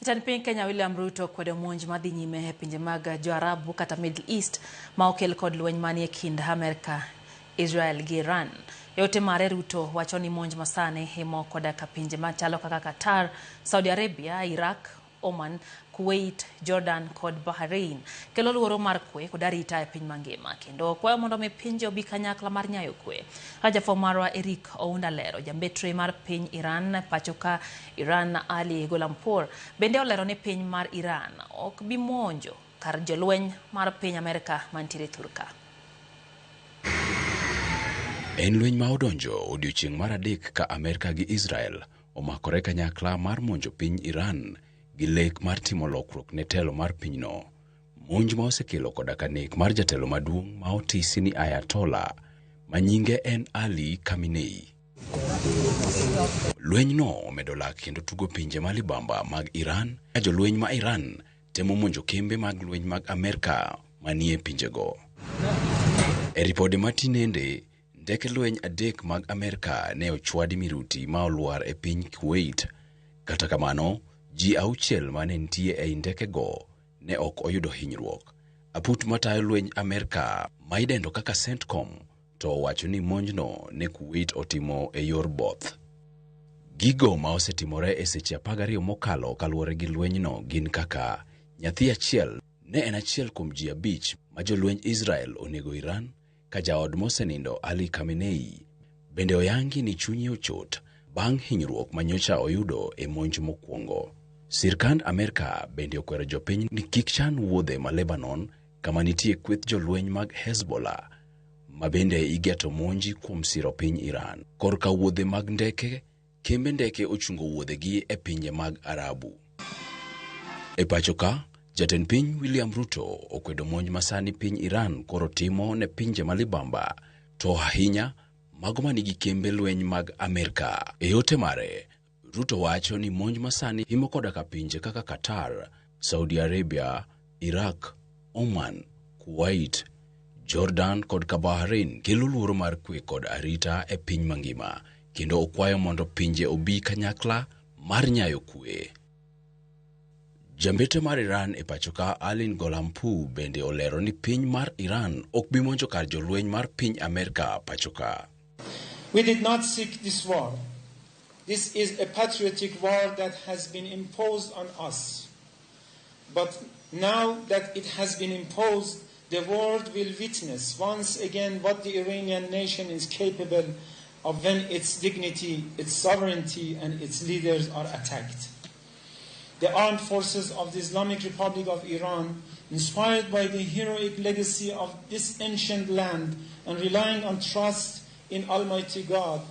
Jatend piny Kenya William Ruto kwedo monj madhi nyime e pinje mag Joarabu kata Middle East ma okel kod lweny manie kind Amerka, Israel gi Iran. E ote mare Ruto wacho ni monj masani himo koda ka pinje machalo kaka Qatar, Saudi Arabia, Iraq, Oman, Kuwait, Jordan kod Bahrain kelo luoro mar kwe kod arita e piny mangima kendo kwayo mondo mi pinje obi kanyakla mar nyayo kwe. Rajafo marwa Eric Ounda lero jambetre mar piny Iran pachoka Iran Ali Gholampour bende olero ni piny mar Iran ok bi monjo kar jolweny mar piny Amerka mantiere thurka. En lweny ma odonjo odiochieng' mar adek ka Amerka gi Israel omakore kanyakla mar monjo piny Iran gi lek mar timo lokruok ne telo mar pinyno. Monj ma osekelo koda ka nek mar jatelo maduong' ma otisi ni Ayatollah ma nyinge en Ali Khamenei. Lwenyno omedo lak kendo tugo pinje ma libamba mag Iran ka jolweny ma Iran temo monjo kembe mag lweny mag Amerka manie pinjego. E ripode ma tinende, ndeke lweny adek mag Amerka ne ochwadi miruti ma olwar e piny Kuwait. Kata kamano, ji auchiel mane nitie ei ndekego ne ok oyudo hinyruok. Aput matayo lweny Amerka ma idendo kaka CENTCOM to owacho ni monjno ne Kuwait otimo e yor both. Gigo ma osetimore e seche 12 mokalo kaluwore gi lwenyno gin kaka nyathi achiel ne en achiel kuom ji abich ma jolwenj Israel onego Iran ka jaod mosenindo Ali Khamenei bende oyangi ni chunye ochot bang' hinyruok manyocha oyudo e monj mokwongo. Sirkand Amerka bende okwero jopiny ni kik chan wuodhe ma Lebanon kama nitie kweth jolweny mag Hezbollah ma bende igeto monji kuom siro piny Iran. Korka wuodhe mag ndeke, kembe ndeke ochungo wuodhegi e pinje mag Arabu. E pacho ka, jatend piny William Ruto okwedo monj masani piny Iran koro timo ne pinje ma libamba to ahinya mago manigi kembe lweny mag Amerka. E ote mare, Ruto wacho ni monj masani himo koda ka pinje kaka Qatar, Saudi Arabia, Iraq, Oman, Kuwait, Jordan kod ka Bahrain kelo luoro mar kwe kod arita e piny mangima kendo okwayo mondo pinje obi kanyakla mar nyayo kwe. Jambete mar Iran e pachoka Ali Gholampour bende olero ni piny mar Iran ok bi monjo kar jolweny mar piny Amerka pachoka. We did not seek this war. This is a patriotic war that has been imposed on us. But now that it has been imposed, the world will witness once again what the Iranian nation is capable of when its dignity, its sovereignty, and its leaders are attacked. The armed forces of the Islamic Republic of Iran, inspired by the heroic legacy of this ancient land and relying on trust in Almighty God,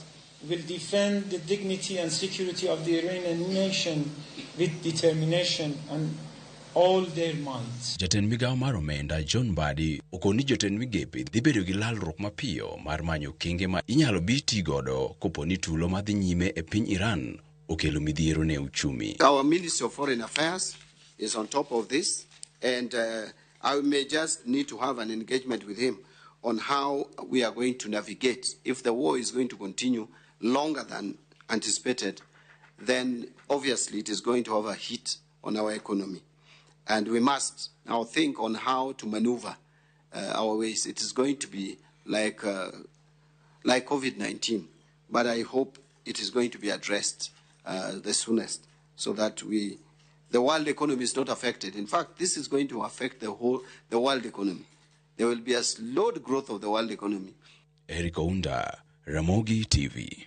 will defend the dignity and security of the Iranian nation with determination and all their might. Jatend migawo mar omenda John Mbadi okoni jotend migepe dhi bedo gi lalruok mapiyo mar manyo okenge ma inyalo bi ti godo kopo ni tulo madhi nyime e piny Iran okelo midhiero ne uchumi. Our Ministry of Foreign Affairs is on top of this, and I may just need to have an engagement with him on how we are going to navigate. If the war is going to continue longer than anticipated, then obviously it is going to have a hit on our economy. And we must now think on how to maneuver our ways. It is going to be like COVID-19, but I hope it is going to be addressed the soonest so that the world economy is not affected. In fact, this is going to affect the world economy. There will be a slowed growth of the world economy. Eric Ounda, Ramogi TV.